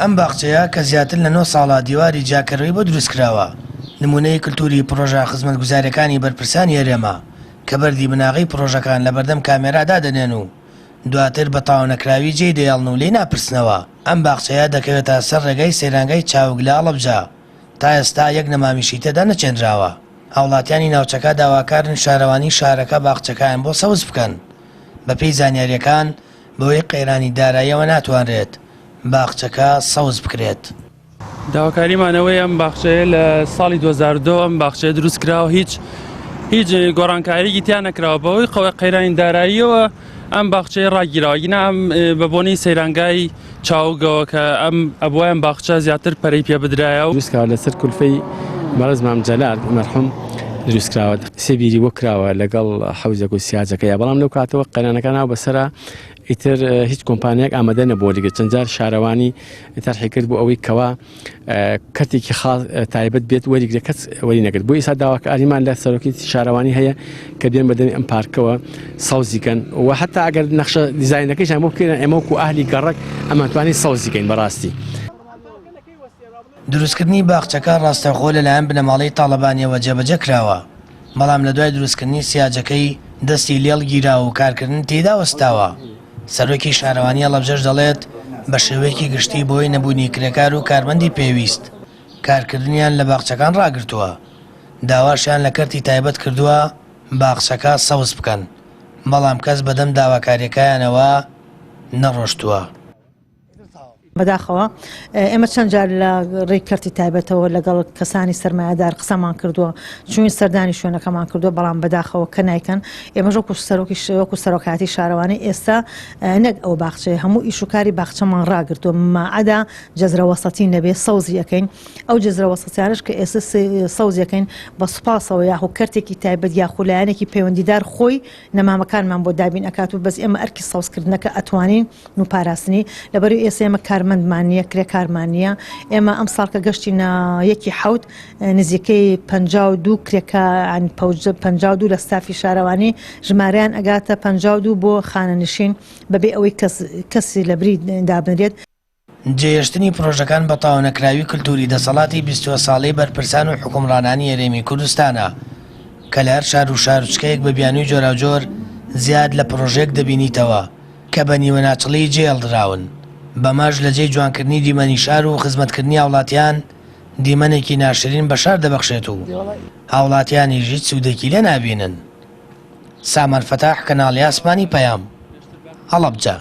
ئەم باخچەیە کە زیاتر لە نۆ ساڵە دیواری جیاکەرەوەی بۆ دروستکراوە، نموونەی کلتوری پڕۆژە خزمەتگوزارییەکانی بەرپرسانی هەرێمە کە بەردی بناغەی پڕۆژەکان لەبەردەم کامێرا دادەنێن و دواتر بە تەواونەکراوی جێی دەهێڵن و لێی ناپرسنەوە. ئەم باخچەیە دەکەوێتە سەر ڕێگای سەیرانگای چاوگ لە هەڵەبجە، تا ئێستا یەک نەمامیشی تێدا نەچێنراوە. هاوڵاتیانی ناوچەکە داواکارن شارەوانی شارەکە باخچەکەیان بۆ سەوز بکەن. بەپێی زانیارییەکان بەهۆی قەیرانی داراییەوە ناتوانرێت باخچەکە سەوز بکرێت. داواکاریمان ئەوەیە ئەم باخچەیە لە ساڵی 2002 ئەم باخچەیە دروست کراوە هیچ هیچ گۆڕانکاریی تیا نەکراوە بەهۆی قەیرانی داراییەوە ئەم باخچەیە ڕاگیراوە گینا ئەم بە بۆنەی سەیرانگای چاوگەوە کە ئەم ئەبوایە باخچە زیاتر پەرەی پێ بدرایە و دروستکراوە لەسەر کولفەی بەڕێز مام جەلال مەرحوم دروستکراوە سێ بیری بۆ کراوە لەگەڵ حەوزەک و سیاجەکەی بەڵام لەو کاتەوە قەیرانەکان ناو بەسەرا ئیتر هیچ کۆمپانیایەک ئامادە نەبووە لەگەر چەند جار شارەوانی تەرحی کرد بۆ ئەوەی کەوا کەرتێکی خاص تایبەت بێت وەریگرێت کەس وەری نەگرت بۆ ئێستا داواکاریمان لە سەرۆکی شارەوانی هەیە کە بێن بەدەمی ئەم پارکەوە سەوزیکەن و حتا ئەگەر نەخشە دیزاینەکەیشان بۆ بکرێن ئێمە وەکو ئەهلی گەڕەک ئەمانتوانی سەوزیکەین بەڕاستی. دروستکردنی باخچەکە ڕاستەوخۆ لەلایەن بنەماڵەی تاڵەبانیەوە جێبەجێ کراوە، بەڵام لەدوای دروستکردنی سیاجەکەی دەستی لێڵ گیراوە و کارکردن تێیدا وەستاوە. سەرۆکی شارەوانی هەڵەبجەش دەڵێت، بە شێوەیەکی گشتی بەهۆی نەبوونی کرێکار و کارمەندی پێویست، کارکردنیان لە باخچەکان ڕاگرتووە. داواشیان لە کەرتی تایبەت کردووە باخچەکە سەوز بکەن، بەڵام کەس بەدەم داواکارییەکایانەوە نەڕۆشتووە. بەداخەوە ئێمە چەند جار لە ڕێی کەرتی تایبەتەوە لەگەڵ کەسانی سەرمایەدار قسەمان کردووە چوین سەردانی شوێنەکەمان کردووە بەڵام بەداخەوە کە نایکەن ئێمەش وەکو سەرۆکی وەکو سەرۆکایەتی شارەوانی ئێستا نەک ئەو باخچەیە هەموو ئیش و کاری باخچەمان ڕاگرتووە ماعەدا جەزرە وەسەتی نەبێ سەوزی ئەەکەین ئەو جەزرە وەسەتیانش کە ئێستا سەوزیەکەین بە سوپاسەوە یاخو کەرتێکی تایبەت یاخو لایەنێکی پەیوەندیدار خۆی نەمامەکانمان بۆ دابین ئەکات و بەس ئێمە ئەرکی سەوزکردنەکە ئەتوانین و پاراستنی، لەبەرئەوەی ئێستا ئێمە کارمەندمان نییە، کرێکارمان نییە، ئێمە ئەمساڵ کە گەشتینە یەکی حەوت نزیکەی 52 کرێکار 52 لە ستافی شارەوانی ژمارەیان ئەگاتە 52 بۆ خانەنشین بەبێ ئەوەی کەس کەسی لەبری دابنرێت. جێهێشتنی پرۆژەکان بە تەواونەکراوی کلتوری دەسەڵاتی 20 ساڵەی بەرپرسان و حوکمڕانانی هەرێمی کوردستانە کە لە هەر شار و شارۆچکەیەک بە بیانووی جۆراوجۆر زیاد لە پرۆژەیەک دەبینیتەوە کە بە نیوەناچڵی جێهێڵدراون، بەمەش لە جێی جوانکردنی دیمەنی شار و خزمەتکردنی هاوڵاتیان، دیمەنێکی ناشرین بە شار دەبەخشێت و هاوڵاتیانیش هیچ سوودێکی لێ نابینن. سامان فەتاح، کەناڵی ئاسمانی پەیام، هەڵەبجە.